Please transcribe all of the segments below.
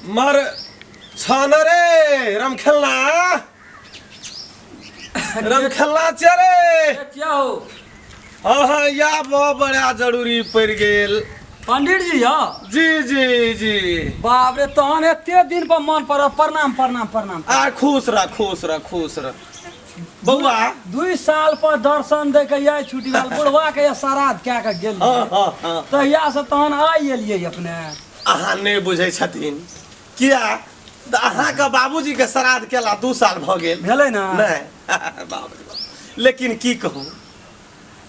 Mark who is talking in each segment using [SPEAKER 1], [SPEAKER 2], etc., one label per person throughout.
[SPEAKER 1] मर छन रे रमखेलना रमखेलना चरे
[SPEAKER 2] क्या हो
[SPEAKER 1] हाँ हाँ या बड़ा जरूरी पड़ गेल
[SPEAKER 2] पंडित जी यौ
[SPEAKER 1] जी जी जी
[SPEAKER 2] बाप रे तहन एते दिन पर मन पड़ल प्रणाम प्रणाम प्रणाम
[SPEAKER 1] आ खुश रह खुश रह खुश रह बौआ
[SPEAKER 2] 2 साल पर दर्शन दे के यह छुट्टी भेल बुढ़वा के यह श्राद्ध कए के गेल
[SPEAKER 1] हाँ हाँ हाँ
[SPEAKER 2] तहिया से तहन आइ एलियै अपने
[SPEAKER 1] अहाँ नहि बुझै छथिन किया तऽ अहाँके बाबूजीके श्राद्ध केला 2 साल भऽ गेल
[SPEAKER 2] भेलै ने
[SPEAKER 1] नहि बाप रे बाप। लेकिन की कहू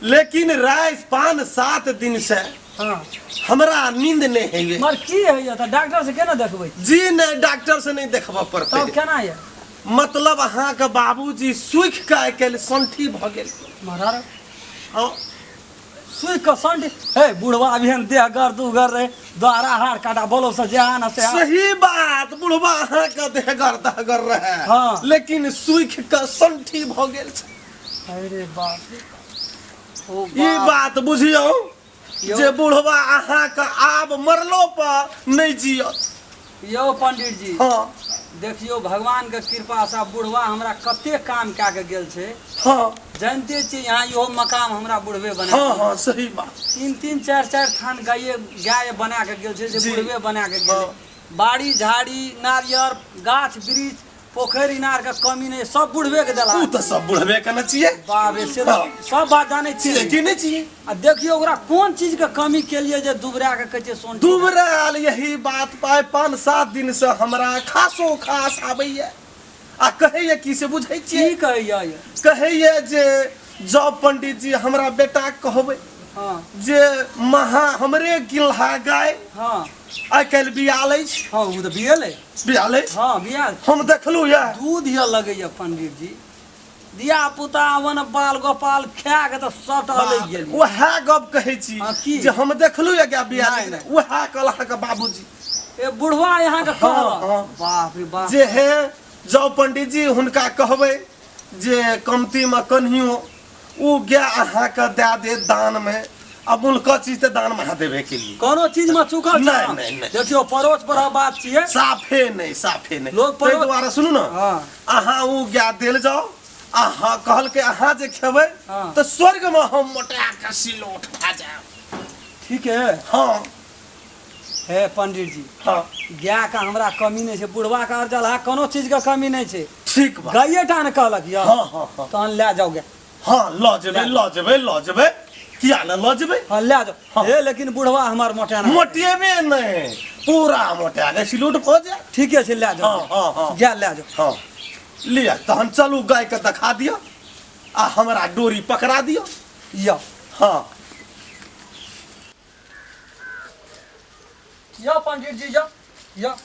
[SPEAKER 1] लेकिन राति 5-7 दिन से
[SPEAKER 2] हाँ
[SPEAKER 1] हमरा नींद नहि होइए।
[SPEAKER 2] मगर की होइए तऽ डॉक्टर से केना देखबै?
[SPEAKER 1] जी नहि, डॉक्टर से नहि देखबऽ पड़तै।
[SPEAKER 2] तब केना यऽ?
[SPEAKER 1] मतलब अहाँके बाबूजी सूखि कऽ आइ काल्हि संठी भऽ गेल।
[SPEAKER 2] महाराज
[SPEAKER 1] हाँ
[SPEAKER 2] सूखि कऽ संठी? हे बुढ़वा अभी देह गर दुगर रहे द्वारा हार काटा बोलो से जे ना से।
[SPEAKER 1] सही बात, बुढ़वा अहाँके देहगर दहगर रहे।
[SPEAKER 2] हाँ।
[SPEAKER 1] लेकिन सूखि कऽ संठी भऽ गेल छै।
[SPEAKER 2] अरे बाप रे, ओ
[SPEAKER 1] ई बात बुझियौ जे बुढ़वा अहाँके आब मरलो पर नहि जियत।
[SPEAKER 2] यौ पंडित जी।
[SPEAKER 1] हाँ।
[SPEAKER 2] देखियौ भगवान के कृपा से बुढ़वा हमरा कते काम कए के गेल छै।
[SPEAKER 1] हाँ।
[SPEAKER 2] जानते छियै यहाँ इहो मकाम हमरा बुढ़वे बना।
[SPEAKER 1] हाँ हाँ सही बात।
[SPEAKER 2] 3-3 4-4 थान गाय गाय बना के गेल छै जे बुढ़वे बना के गेल। बाड़ी झाड़ी नारियर गाछ वृक्ष पोखरि इनार के कमी नहीं, सब बुढ़वे के देला।
[SPEAKER 1] उ तऽ सब बुढ़वे के ने छियै।
[SPEAKER 2] बाप रे, से तऽ सब बात जानै छियै
[SPEAKER 1] कि नहि छियै?
[SPEAKER 2] आ देखियौ ओकरा कोन चीज के कमी के लिए जे दुबरा के कहै छियै सोन
[SPEAKER 1] दुबरायल। यही बात पाइ 5-7 दिन से हमरा खासो खास आबैया आ कहैया की से बुझै छियै?
[SPEAKER 2] की कहैया?
[SPEAKER 1] कहैया जे जाउ पंडित जी हमरा बेटा के कहबै।
[SPEAKER 2] हाँ।
[SPEAKER 1] जे महा हमरे गिलहा गाय।
[SPEAKER 2] हाँ।
[SPEAKER 1] आइ काल्हि बियाल अछि।
[SPEAKER 2] हाँ, ओ तऽ बियाल अछि।
[SPEAKER 1] बियाल अछि?
[SPEAKER 2] हाँ, बियाल।
[SPEAKER 1] हम देखलहुँ यऽ।
[SPEAKER 2] दूध यऽ लगैया पंडित जी, धिया पुता अपन बाल गोपाल खा के तऽ सबटा अलगि गेल।
[SPEAKER 1] वएह गप कहै छी।
[SPEAKER 2] हाँ, की?
[SPEAKER 1] जे हम देखलहुँ यऽ गाय बियाल,
[SPEAKER 2] नहि, नहि।
[SPEAKER 1] वएह कहल अहाँके बाबूजी।
[SPEAKER 2] ए बुढ़वा यहाँ के कहल?
[SPEAKER 1] हाँ।
[SPEAKER 2] बाप रे बाप।
[SPEAKER 1] जे हे जाउ पंडित जी हुनका कहबै जे कमतीमे कन्हियो ओ गाय अहाँके दए देत दानमे। अब हुनकर चीज तऽ दानमे अहाँ देबे के लिए।
[SPEAKER 2] कोनो चीज में चुकल
[SPEAKER 1] नहि, नहि, नहि।
[SPEAKER 2] देखियौ पड़ोस पर बात छियै।
[SPEAKER 1] साफे नहि, साफे नहि।
[SPEAKER 2] लोग
[SPEAKER 1] ताहि दुआरे सुनू ने।
[SPEAKER 2] हाँ।
[SPEAKER 1] अहाँ ओ गाय देल जाउ, अहाँ कहलकै अहाँ जे खेबै
[SPEAKER 2] हाँ।
[SPEAKER 1] तऽ स्वर्गमे हम मोटा के सिलोट भए जायब।
[SPEAKER 2] ठीक है।
[SPEAKER 1] हाँ।
[SPEAKER 2] हे पंडित जी।
[SPEAKER 1] हाँ।
[SPEAKER 2] गाय के हमरा कमी नहीं छै, बुढ़वा के अर्जल है, कोनो चीज के कमी नहीं छै।
[SPEAKER 1] ठीक बा।
[SPEAKER 2] गाये टा ने कहलक यऽ।
[SPEAKER 1] हाँ, हाँ, हाँ।
[SPEAKER 2] तहन लए जाउ गाय।
[SPEAKER 1] हाँ, लऽ जेबै, लऽ जेबै, लऽ जेबै, किया ने लऽ जेबै?
[SPEAKER 2] हाँ, लए जाउ।
[SPEAKER 1] हाँ।
[SPEAKER 2] हे लेकिन बुढ़वा हमर मोटेना।
[SPEAKER 1] मोटेबे नहि, पूरा मोटा के सिलूट भऽ जायत।
[SPEAKER 2] ठीके छै, लए जाउ।
[SPEAKER 1] हाँ, हाँ, हाँ।
[SPEAKER 2] गाय लए जाउ।
[SPEAKER 1] हाँ। लिअ तहन चलू गाय के देखा दिअ आ हमरा डोरी पकड़ा दिअ।
[SPEAKER 2] यऽ।
[SPEAKER 1] हाँ।
[SPEAKER 2] यऽ पंडित जी, यऽ, यऽ।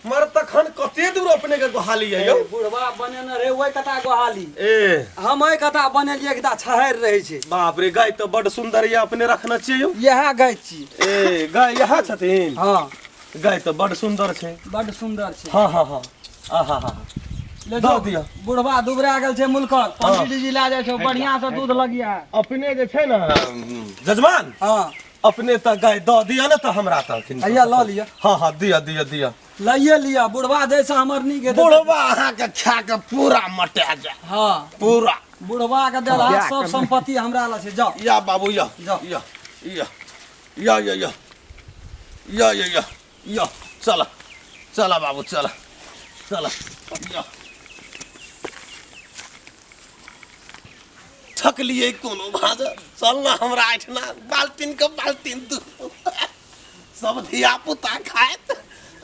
[SPEAKER 1] मर तखन कते दूर अपने के गोहाली है यौ?
[SPEAKER 2] बुढ़वा बनेने रहे ओहि कता गोहाली।
[SPEAKER 1] ए।
[SPEAKER 2] हम एहि कता बनेलियै, एकटा छहरि रहै छै।
[SPEAKER 1] बाप रे, गाय तऽ बड सुंदर यऽ, अपने रखने छियै यौ?
[SPEAKER 2] इएह गाय छी।
[SPEAKER 1] ए गाय इएह छथिन?
[SPEAKER 2] हाँ।
[SPEAKER 1] गाय तऽ बड सुंदर छै।
[SPEAKER 2] बड सुंदर छै।
[SPEAKER 1] हाँ, हाँ, हाँ। आहा, हा, हा।
[SPEAKER 2] ले
[SPEAKER 1] दऽ
[SPEAKER 2] जाउ,
[SPEAKER 1] दिअ।
[SPEAKER 2] बुढ़वा दुबरा गेल छै मुल्कक। पंडित जी लए जाइ छै, बढ़िया से दूध लगिया।
[SPEAKER 1] अपने जे छै ने जजमान।
[SPEAKER 2] हाँ।
[SPEAKER 1] अपने तऽ गाय दऽ दिअ ने तऽ हमरा तऽ।
[SPEAKER 2] हैया लऽ लिअ।
[SPEAKER 1] हाँ, हाँ, दिअ, दिअ, दिअ।
[SPEAKER 2] लइए लिअ, बुढ़वा जैसे हमर नीक हेतै।
[SPEAKER 1] बुढ़वा अहाँके खा के पूरा मटा जाय।
[SPEAKER 2] हाँ।
[SPEAKER 1] पूरा।
[SPEAKER 2] बुढ़वा के देलहा सब संपत्ति हमरा लग छै। जाउ।
[SPEAKER 1] या बाबू, या।
[SPEAKER 2] जाउ।
[SPEAKER 1] या, या, या, या, या। या, या, या, या। चल, चल बाबू, चल, चल। या। थकलियै कोनो भाज, चल ना हमरा एहिठिना बाल्टीन के बाल्टीन दूध सब धिया पुता खायत।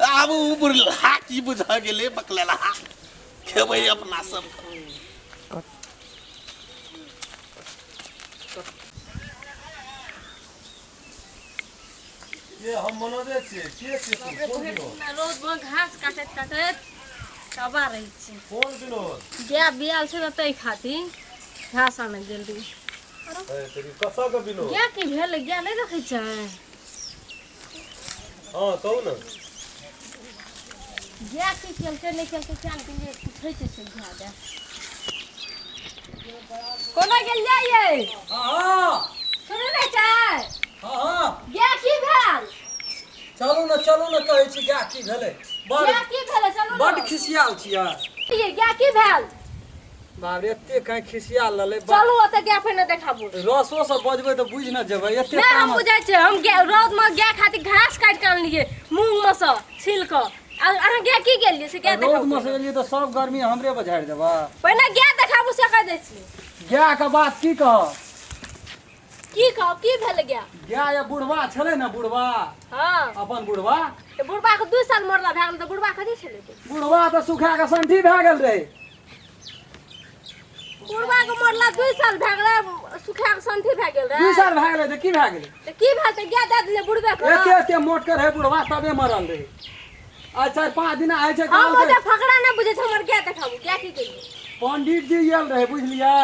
[SPEAKER 1] आब ओ बुढ़लहा की बुझ गेलै बकलेलहा, खेबै अपना सब। ये हम मनोजे छियै। के छियै तू? कोन विनोद?
[SPEAKER 3] रौद में घास काटैत काटैत तबाह रहै छी।
[SPEAKER 1] कोन विनोद?
[SPEAKER 3] गाय बियाल छै ने ताहि खातिर घास आनै गेल रही।
[SPEAKER 1] ए, कतऽ के विनोद?
[SPEAKER 3] गाय की भेलै? गाय नहि देखै छै?
[SPEAKER 1] हाँ, कहू ने।
[SPEAKER 3] गाय की केलकै नहि केलकै किया ने गेलियै पूछै छै से गाय दए। कोना गेल जाइयै?
[SPEAKER 2] हाँ।
[SPEAKER 3] सुनै नहि छै?
[SPEAKER 2] हाँ, हाँ।
[SPEAKER 3] गाय की भेल?
[SPEAKER 2] चलू ने, चलू ने, कहै छी गाय की भेलै। बड़
[SPEAKER 3] गाय की भेलै? चलू ने।
[SPEAKER 2] बड खिसियाल छियै।
[SPEAKER 3] ये गाय की भेल?
[SPEAKER 2] बाप रे, एते कहीं खिसियाल ललै।
[SPEAKER 3] चलू ओतऽ गाय पहिने देखाबू।
[SPEAKER 2] रसो से बजबै तऽ बुझि न जेबै एते।
[SPEAKER 3] नहि, हम
[SPEAKER 2] तामस
[SPEAKER 3] बुझै छियै। हम गाय रौद में गाय खातिर घास काटि कऽ आनलियै मूंग में सँ छील कऽ, आ अहाँ गाय की गेलियै से गाय
[SPEAKER 2] रौद
[SPEAKER 3] देखाबू।
[SPEAKER 2] में से एलियै तऽ सब गर्मी हमरे पर झाड़ि देबै।
[SPEAKER 3] पहिने गाय देखाबू से कहि दै छी।
[SPEAKER 2] गाय के बात की कह?
[SPEAKER 3] की कहब, की भेल गाय?
[SPEAKER 2] गाय या बुढ़वा छलै ने, बुढ़वा।
[SPEAKER 3] हँ।
[SPEAKER 2] अपन बुढ़वा।
[SPEAKER 3] तऽ बुढ़बा के 2 साल मरला भए गेल, तऽ बुढ़बा कथी छलै?
[SPEAKER 2] बुढ़वा तऽ सुखा कऽ संठी भए गेल रहै।
[SPEAKER 3] बुढ़बा के मरला 2 साल भए गेलै, सुखा के संठी भए गेल
[SPEAKER 2] 2
[SPEAKER 3] रहै।
[SPEAKER 2] साल भए गेलै तऽ की भए गेलै?
[SPEAKER 3] तऽ की भेल? तऽ गाय दए देलियै बुढ़बे के।
[SPEAKER 2] एते एते मोट के रहै बुढ़वा, तबे मरल रहै। आइ 4-5 दिन आइ छै।
[SPEAKER 3] हम
[SPEAKER 2] कहलकै
[SPEAKER 3] ओते फकरा नहि बुझै छी, हमर गाय देखाबू। गाय की केलियै?
[SPEAKER 2] पंडित जी आयल रहै, बुझलियै?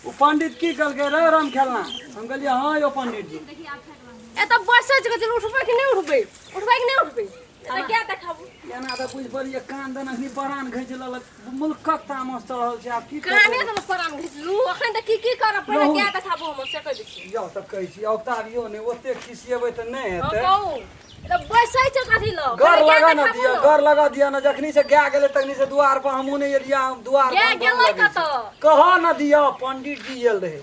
[SPEAKER 2] ओ पंडित की कहलकै रे राम खेलना? हम कहलियै हँ यौ पंडित जी।
[SPEAKER 3] एतऽ बैसै छै, कहै छै, उठबै कि नहि उठबै? उठबै कि नहि उठबै? एतऽ गाय देखाबू।
[SPEAKER 2] एना तऽ बुझि पड़ियै कान दन अखनी परान घींच लेलक। मुल्कक तामस चढ़ल छै, आब की
[SPEAKER 3] काने
[SPEAKER 2] करबै?
[SPEAKER 3] तऽ परान घिचलू, अखन तऽ की की करब? पहिने
[SPEAKER 2] रहू।
[SPEAKER 3] गाय देखाबू हमर, से कहि दै छी।
[SPEAKER 2] यौ, तऽ कहै छी औगताबियो नहि, ओते खिसियेबै तऽ नहि
[SPEAKER 3] हँ।
[SPEAKER 2] हेतै।
[SPEAKER 3] कहू, एतऽ बैसै छै कथी लग?
[SPEAKER 2] गर
[SPEAKER 3] पहिने गाय
[SPEAKER 2] लगा न
[SPEAKER 3] देखाबू
[SPEAKER 2] दिअ।
[SPEAKER 3] ने।
[SPEAKER 2] गर लगा दिअ ने, जखनी से गाय गेलै तखनी से दुआर पर हमहूँ नहि एलियै, हम दुआर
[SPEAKER 3] गाय
[SPEAKER 2] पर हम
[SPEAKER 3] गेलै
[SPEAKER 2] लगै छी।
[SPEAKER 3] कतऽ?
[SPEAKER 2] कह न दिअ, पंडित जी आयल रहै।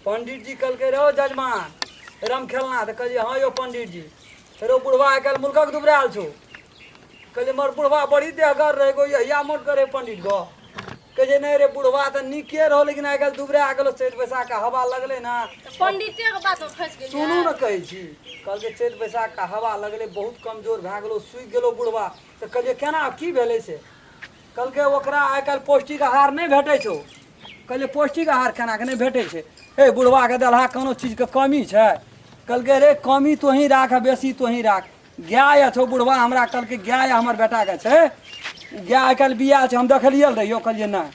[SPEAKER 2] पंडित जी कहलकै रौ जजमान रम खेलना? तऽ कहलियै हँ यौ पंडित जी। रौ बुढ़वा आइ काल्हि मुल्कक दुबरायल छौ। कहलियै मर बुढ़वा बड़ी देहगर रहै गो, यहिया मोट करे पंडित गो। कहै छै नहि रे, बुढ़वा तऽ नीके रहो, लेकिन आइ काल्हि दुबरा गेलो, चैत बैसाख के हवा लगलै ने।
[SPEAKER 3] तऽ पंडिते के बात में फँसि गेलियै।
[SPEAKER 2] सुनू ने, कहै छी, कहलकै चैत बैसाख के हवा लगलै, बहुत कमजोर भए गेलो, सुखि गेलो बुढ़वा। तऽ कहलियै केना, की भेलै से? कहलकै ओकरा आइ काल्हि पौष्टिक आहार नहि भेटै छौ। कहलियै पौष्टिक आहार केना के नहि भेटै छै? हे बुढ़वाके देलहा कोनो चीजके कमी छै? कहलकै रे, कमी तोही राख आ बेसी तोही राख। गाय छौ बुढ़वा हमरा कहलकै, गाय हमर बेटाके छै, गाय आइ काल्हि बियाह छै, हम देखलियै रहियो। कहलियै नहि,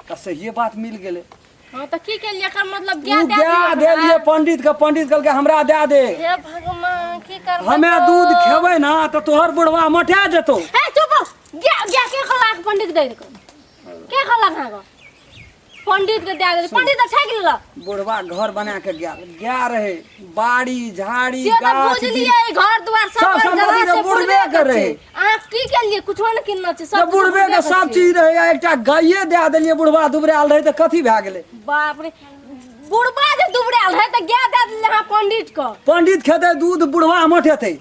[SPEAKER 2] तऽ सहिए बात मिल गेलै।
[SPEAKER 3] हँ, तऽ की केलियै? एकर मतलब
[SPEAKER 2] ओ
[SPEAKER 3] गाय दए
[SPEAKER 2] गाय
[SPEAKER 3] दियौ
[SPEAKER 2] देलियै पंडित के। पंडित कहलकै हमरा दए दे।
[SPEAKER 3] हे भगवान, की करबै?
[SPEAKER 2] हमे दूध खेबै ने तऽ तोहर बुढ़वा मोटा जेतौ।
[SPEAKER 3] हे चुप, गाय गाय के कहलक पंडित दे के? के कहलक अहाँके पंडित के दए देली? पंडित तऽ छाकि लेलक।
[SPEAKER 2] बुढ़वा घर बना के गेल, गाय रहे, बाड़ी झाड़ी
[SPEAKER 3] से तऽ
[SPEAKER 2] गाछ
[SPEAKER 3] बुझलियै, घर दुआर सब
[SPEAKER 2] सब सम्पत्ति तऽ बुढ़बे के रहे।
[SPEAKER 3] अहाँ की केलियै? कुछो नहि किनने छै।
[SPEAKER 2] तऽ
[SPEAKER 3] सब
[SPEAKER 2] बुढ़बे के सब चीज रहे आ एकटा गाये दए देलियै। बुढ़वा दुबरायल रहे तऽ कथी भए गेलै?
[SPEAKER 3] बाप रे, बुढ़बा जे दुबरायल रहे तऽ गाय दए देलियै अहाँ पंडित के।
[SPEAKER 2] पंडित खेतै दूध, बुढ़वा मोटेतै।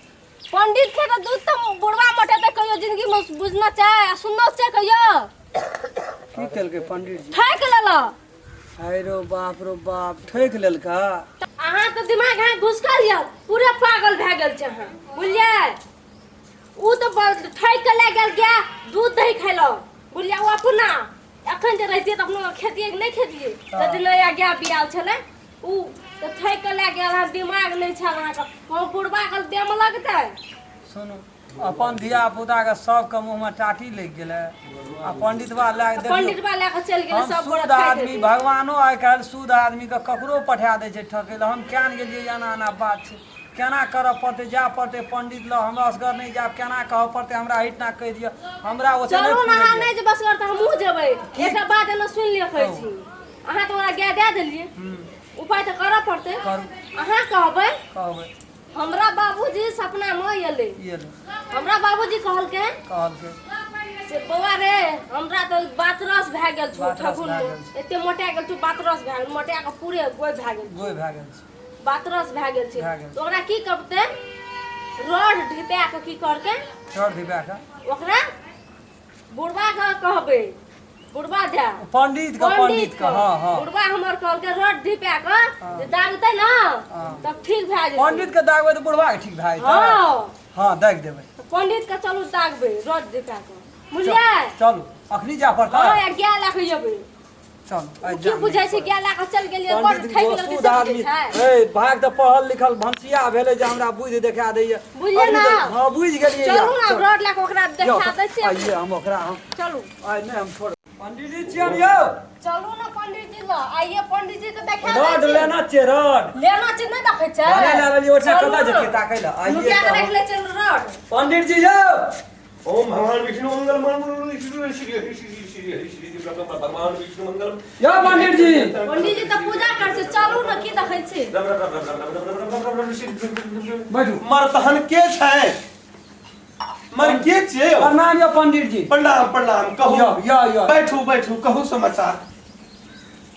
[SPEAKER 3] पंडित खेतै दूध तऽ बुढ़वा मोटेतै? कहियो जिंदगी में बुझना चाहे आ सुनना चाहे कहियो।
[SPEAKER 2] की केलकै पंडित जी?
[SPEAKER 3] ठकि लेलक।
[SPEAKER 2] हाय रो बाप रो बाप, ठकि लेलका।
[SPEAKER 3] अहाँके दिमाग अहाँ घुसकल यऽ, पूरे पागल भए गेल छै अहाँ, बुझलियै? ओ तऽ ठकि कऽ लए गेल गाय, दूध दही खैलक, बुझलियै? ओ अपना एखन जे रहितियै तऽ अपनो खेतियै कि नहि खेतियै? यदि नया गाय बियाल छलै, ओ तऽ ठकि कऽ लए गेल। अहाँ दिमाग नहि छल अहाँके, हम बुढ़बा के देहमे लगतै।
[SPEAKER 2] सुनू, अपन धिया पुता के सबके मुँह में टाटी लागि गेलै आ पंडितबा लए कऽ देखियौ।
[SPEAKER 3] पंडितबा लए कऽ चलि गेलै।
[SPEAKER 2] हम
[SPEAKER 3] सब गोरा
[SPEAKER 2] शुद्ध
[SPEAKER 3] ठकि
[SPEAKER 2] आदमी
[SPEAKER 3] देतै।
[SPEAKER 2] भगवानो आइ काल्हि शुद्ध आदमीके ककरो पठा दै छै ठकै लए। हम किया ने गेलियै? एना एना बात छै, केना करऽ पड़तै? जाय पड़तै पंडित लग? हमरा असगर नहि जायब, केना कहऽ पड़तै? हमरा एहिठिना कहि दिअ, हमरा ओते
[SPEAKER 3] चलू
[SPEAKER 2] नहि
[SPEAKER 3] ने अहाँ।
[SPEAKER 2] फुरैए।
[SPEAKER 3] नहि जे बस तऽ हमहूँ जेबै। एकटा बात एना सुनि लिअ, कहै छी, अहाँ तऽ ओकरा गाय दए देलियै, उपाय तऽ करऽ पड़तै।
[SPEAKER 2] करू।
[SPEAKER 3] अहाँ कहबै।
[SPEAKER 2] कहबै।
[SPEAKER 3] हमरा बाबूजी सपना मे एलै।
[SPEAKER 2] एलै।
[SPEAKER 3] हमरा बाबूजी कहलकै,
[SPEAKER 2] कहलकै
[SPEAKER 3] से बौआ रे, हमरा तऽ बातरस भए गेल छौ।
[SPEAKER 2] बातरस
[SPEAKER 3] ठकुन
[SPEAKER 2] भए गेल छौ।
[SPEAKER 3] एते मोटा गेल छौ, बातरस भए गेल, मोटा के पूरे गोइ भए गेल।
[SPEAKER 2] गोइ भए गेल छै।
[SPEAKER 3] बातरस भए गेल छै।
[SPEAKER 2] भए गेल।
[SPEAKER 3] तऽ ओकरा की करतै? रड ढिपा के की करतै?
[SPEAKER 2] चढ़ दिबा के
[SPEAKER 3] ओकरा बुढ़बा के कहबै, बुढ़बा जा
[SPEAKER 2] पंडित के, पंडित के। हाँ हाँ।
[SPEAKER 3] बुढ़बा हमर कहलकै रड ढिपा के जे दागतै ने तब ठीक भए जेतै।
[SPEAKER 2] पंडित के दागबै तऽ बुढ़वा के ठीक भए जेतै?
[SPEAKER 3] हाँ।
[SPEAKER 2] हाँ, दागि देबै।
[SPEAKER 3] तऽ पंडित के चलू दागबै रड ढिपा के, बुझलियै?
[SPEAKER 2] चलू, अखनी जाय पड़तै?
[SPEAKER 3] हाँ, या गाय लए कऽ जेबै।
[SPEAKER 2] चल आइ।
[SPEAKER 3] की बुझै छै, गाय लए कऽ चलि गेलियै, बड़
[SPEAKER 2] पंडित
[SPEAKER 3] ठकि
[SPEAKER 2] जी
[SPEAKER 3] गेलकै।
[SPEAKER 2] शुद्ध
[SPEAKER 3] से
[SPEAKER 2] आदमी
[SPEAKER 3] बुझै छै।
[SPEAKER 2] ए भाग तऽ पढ़ल लिखल भनसिया भेलै जे हमरा बुद्धि देखा दैया।
[SPEAKER 3] बुझलियै
[SPEAKER 2] अखनी
[SPEAKER 3] ने?
[SPEAKER 2] हाँ, बुझि गेलियै।
[SPEAKER 3] चलू ने, आब रड लए कऽ ओकरा देखा दै छियै।
[SPEAKER 2] आइए हम ओकरा हम
[SPEAKER 3] चलू।
[SPEAKER 2] आइ नहि हम छोड़, पंडित जी छियन यौ।
[SPEAKER 3] चलू ने पंडित जी लग, आइए पंडित जी के देखा दै
[SPEAKER 2] रड
[SPEAKER 3] छियै।
[SPEAKER 2] लेना छियै रड?
[SPEAKER 3] लेना छै, नहि देखै छै?
[SPEAKER 2] भने लए लेलियै, ओहिठाम
[SPEAKER 3] चलू
[SPEAKER 2] कतऽ
[SPEAKER 3] ने।
[SPEAKER 2] जेतियै ताकै लए? आइए
[SPEAKER 3] नुका के
[SPEAKER 2] तऽ
[SPEAKER 3] राखि लै छियै रड।
[SPEAKER 2] पंडित जी यौ,
[SPEAKER 1] ओम भगवान विष्णु मंगल मंगल श्री हरि श्री श्री हरि श्री भगवान विष्णु मंगल।
[SPEAKER 2] यौ पंडित जी।
[SPEAKER 3] पंडित जी तऽ पूजा कर छै, चलू ने, की देखै छी?
[SPEAKER 2] बैठू।
[SPEAKER 1] मर तहन के छै? मर के छियै यौ?
[SPEAKER 2] प्रणाम यौ पंडित जी।
[SPEAKER 1] प्रणाम प्रणाम, कहू।
[SPEAKER 2] यौ यौ यौ।
[SPEAKER 1] बैठू बैठू, कहू समाचार।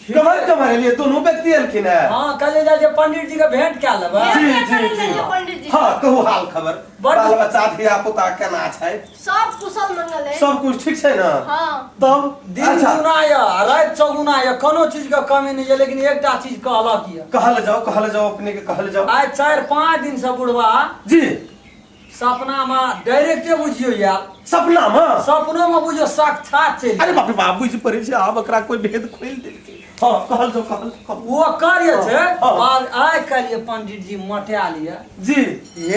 [SPEAKER 1] कमर कमर एलियै, दोनों व्यक्ति एलखिन है।
[SPEAKER 2] हाँ, कहले जाइ छै पंडित जी के भेंट कए लेबै।
[SPEAKER 1] जी,
[SPEAKER 3] भेंट
[SPEAKER 1] जी,
[SPEAKER 3] करै
[SPEAKER 1] जी।
[SPEAKER 3] लए पंडित जी।
[SPEAKER 1] हाँ, कहू हाल खबर। बाल बच्चा धिया पुता केना छै?
[SPEAKER 3] सब कुशल मंगल है।
[SPEAKER 1] सब कुछ ठीक छै ना?
[SPEAKER 3] हाँ।
[SPEAKER 1] तब
[SPEAKER 2] दिन
[SPEAKER 1] अच्छा
[SPEAKER 2] दुना यऽ आ राति चौगुना यऽ, कोनो चीज के कमी नहि यऽ, लेकिन एकटा चीज कहलक यऽ।
[SPEAKER 1] कहल जाओ, कहल जाओ, अपने के कहल जाओ।
[SPEAKER 2] आइ 4-5 दिन से बुढ़वा
[SPEAKER 1] जी
[SPEAKER 2] सपना में डायरेक्टे बुझियो यार।
[SPEAKER 1] सपना में?
[SPEAKER 2] सपनो में बुझियो साक्षात चलि।
[SPEAKER 1] अरे बाप रे बाप, बुझि पड़ै छै आब एकरा कोई भेद खोलि देलकै। हाँ, कहल जाओ, कहल जाओ।
[SPEAKER 2] वो कार्य छै।
[SPEAKER 1] हाँ।
[SPEAKER 2] बाल आइ काल्हि ये पंडित जी मोटा लिया।
[SPEAKER 1] जी।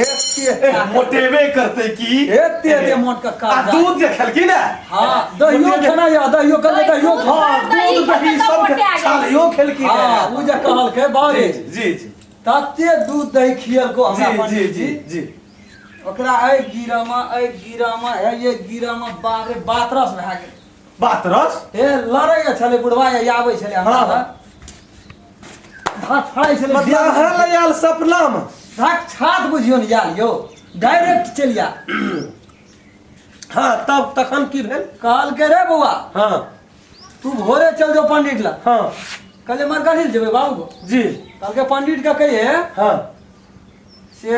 [SPEAKER 2] एते
[SPEAKER 1] मोटेबे करते की?
[SPEAKER 2] एते एते मोट के
[SPEAKER 1] आ
[SPEAKER 2] काज।
[SPEAKER 1] दूध जे खेलखिन है?
[SPEAKER 2] हाँ, दहियो खेना या दहियो कहले दहियो
[SPEAKER 3] दूध
[SPEAKER 2] खा।
[SPEAKER 1] हाँ, दूध दही
[SPEAKER 3] तऽ
[SPEAKER 1] सब
[SPEAKER 3] मोटा गेल।
[SPEAKER 1] छालियो खेलखिन है।
[SPEAKER 2] हाँ, उ जे कहलकै बाबरे।
[SPEAKER 1] जी जी जी।
[SPEAKER 2] तते दूध दही खियलको हमरा
[SPEAKER 1] जी जी
[SPEAKER 2] पंडित
[SPEAKER 1] जी
[SPEAKER 2] जी।
[SPEAKER 1] जी।
[SPEAKER 2] ओकरा एहि गिरहमे, एहि गिरहमे, हे ये गिरहमे बाप रे बातरस भए गेल।
[SPEAKER 1] बातरस?
[SPEAKER 2] हे लड़ै छलै बुढ़वा, या आबै छलै हमरा
[SPEAKER 1] हाँ।
[SPEAKER 2] लग। धाक फाड़ै छलै।
[SPEAKER 1] मतलब अहाँ लग आयल सपनामे?
[SPEAKER 2] साक्षात बुझियौ ने आयल यौ, डायरेक्ट चलि आयल।
[SPEAKER 1] हाँ, तब तखन की भेल?
[SPEAKER 2] कहलकै रे बौआ,
[SPEAKER 1] हाँ,
[SPEAKER 2] तू भोरे चल जो पंडित लग।
[SPEAKER 1] हाँ।
[SPEAKER 2] कहलियै मर कथी लए जेबै बाबू?
[SPEAKER 1] जी।
[SPEAKER 2] कहलकै पंडित के कहिए।
[SPEAKER 1] हाँ।
[SPEAKER 2] से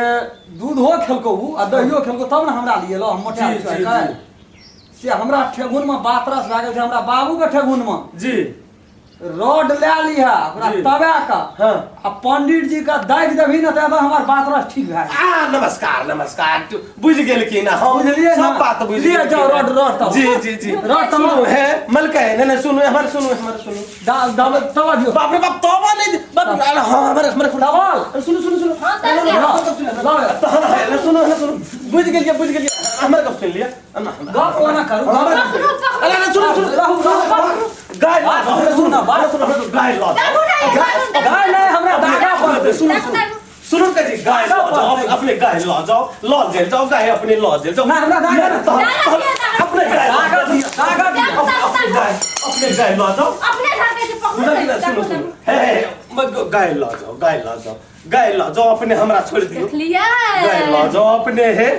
[SPEAKER 2] दूधो खेलको उ आ दहियो खेलको तब ने हमरा लिए लो, हम मोटा
[SPEAKER 1] जी,
[SPEAKER 2] छियै
[SPEAKER 1] जी,
[SPEAKER 2] काल्हि।
[SPEAKER 1] जी।
[SPEAKER 2] से हमरा ठेहुनमे बातरस भए गेल छै, हमरा बाबूके ठेहुनमे।
[SPEAKER 1] जी।
[SPEAKER 2] रॉड लए लिहा ओकरा
[SPEAKER 1] जी।
[SPEAKER 2] तबा के
[SPEAKER 1] हाँ।
[SPEAKER 2] आ पंडित जी के दागि देबही ने तऽ हमर बातरस ठीक भए गेल।
[SPEAKER 1] आ नमस्कार नमस्कार, तू बुझि गेल की ना? हम
[SPEAKER 2] बुझलियै
[SPEAKER 1] सब
[SPEAKER 2] ना?
[SPEAKER 1] बात बुझि
[SPEAKER 2] लिअ
[SPEAKER 1] गेल।
[SPEAKER 2] जाउ, रॉड, रॉड तब।
[SPEAKER 1] जी जी जी।
[SPEAKER 2] रॉड तब।
[SPEAKER 1] सुनू हे मलकै, नहीं नहीं, सुनू हमर, सुनू हमर, सुनू।
[SPEAKER 2] तवा दियौ।
[SPEAKER 1] बाप रे बाप, तवा नहीं बाप रे, अरे हाँ, हमर हमर
[SPEAKER 2] तवा।
[SPEAKER 1] सुनू सुनू सुनू।
[SPEAKER 3] हाँ, तब क्या?
[SPEAKER 2] लाउ।
[SPEAKER 1] तहन है ना, सुनू सुनू, बुझि गेलियै बुझि गेलियै, हमर गप सुनि लिअ।
[SPEAKER 2] गप कोना करू?
[SPEAKER 1] हमर
[SPEAKER 2] गप
[SPEAKER 3] पकड़ू, पकड़ू।
[SPEAKER 1] अरे अरे, सुनू सुनू।
[SPEAKER 2] रहू, रहू, पकड़ू।
[SPEAKER 1] गाय
[SPEAKER 2] बात
[SPEAKER 1] लऽ जाउ,
[SPEAKER 2] सुनू ना, बात
[SPEAKER 1] सुनू सुनू, गाय लऽ जाउ।
[SPEAKER 3] दागू ना, ये दागू, दागू।
[SPEAKER 2] गाय नहि, हमरा दागा पड़तै।
[SPEAKER 1] सुनू
[SPEAKER 3] दागू,
[SPEAKER 1] सुनू
[SPEAKER 3] दागू।
[SPEAKER 1] सुनू के जी, गाय लऽ जाओ, अपने गाय लऽ जाओ, लऽ जेल जाओ, गाय अपने लऽ जेल जाओ।
[SPEAKER 2] ना, हमरा दागा ना।
[SPEAKER 1] तहन-
[SPEAKER 3] दागा
[SPEAKER 1] तहन
[SPEAKER 3] दिअ, दागा।
[SPEAKER 1] अपने गाय लऽ
[SPEAKER 2] दागा
[SPEAKER 1] जाओ।
[SPEAKER 2] दिअ, दागा दिअ।
[SPEAKER 3] दागू, दागू,
[SPEAKER 1] अपने
[SPEAKER 3] दागू।
[SPEAKER 1] गाय, अपने गाय लऽ जाओ।
[SPEAKER 3] अपने घर के जे पकड़ू
[SPEAKER 1] ना,
[SPEAKER 3] ने,
[SPEAKER 1] ना, सुनू
[SPEAKER 3] दागू,
[SPEAKER 1] सुनू
[SPEAKER 3] दागू।
[SPEAKER 1] हे हे, गाय लऽ जाओ, गाय लऽ जाओ, गाय लऽ जाओ, अपने हमरा छोड़ि दियौ।
[SPEAKER 3] देखलियै?
[SPEAKER 1] गाय लऽ जाओ अपने, हे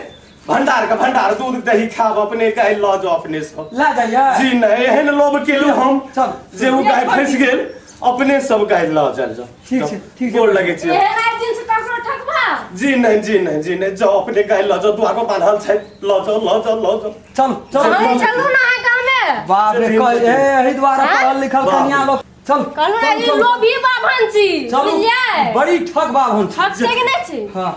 [SPEAKER 1] भंडार के भंडार दूध दही खाब, अपने गाय लऽ जाओ अपने सब।
[SPEAKER 2] लए जाइए।
[SPEAKER 1] जी नहीं, एहन लोभ केलहुँ हम
[SPEAKER 2] चल।
[SPEAKER 1] जे ओ गाय फँसि गेल, अपने सब गाय लऽ जायल जाओ।
[SPEAKER 2] ठीक छै, ठीक छै।
[SPEAKER 1] गोर लगै छी।
[SPEAKER 3] एहन आइ दिन से ककरो ठकबा?
[SPEAKER 1] जी नहीं जी नहीं जी नहीं, जाओ अपने गाय लऽ जाओ, दुआर पर बान्हल छै, लऽ जाओ लऽ जाओ लऽ जाओ।
[SPEAKER 2] चल चल।
[SPEAKER 3] अहीं चलू ना अहाँ गाँवमे।
[SPEAKER 2] बाप रे,
[SPEAKER 1] चल,
[SPEAKER 2] कह
[SPEAKER 1] चल।
[SPEAKER 2] ए एहि दुआरे
[SPEAKER 3] आँय?
[SPEAKER 2] पढ़ल लिखल
[SPEAKER 1] बाप
[SPEAKER 2] कनिया
[SPEAKER 1] रे।
[SPEAKER 2] लोक चल।
[SPEAKER 3] कहलहुँ
[SPEAKER 2] चल,
[SPEAKER 3] ने ई
[SPEAKER 2] चल।
[SPEAKER 3] लोभी बाभन छी।
[SPEAKER 2] चलू।
[SPEAKER 3] बुझलियै?
[SPEAKER 2] बड़ी ठक बाभन छी।
[SPEAKER 3] ठक छै कि नहि छी?
[SPEAKER 2] हाँ।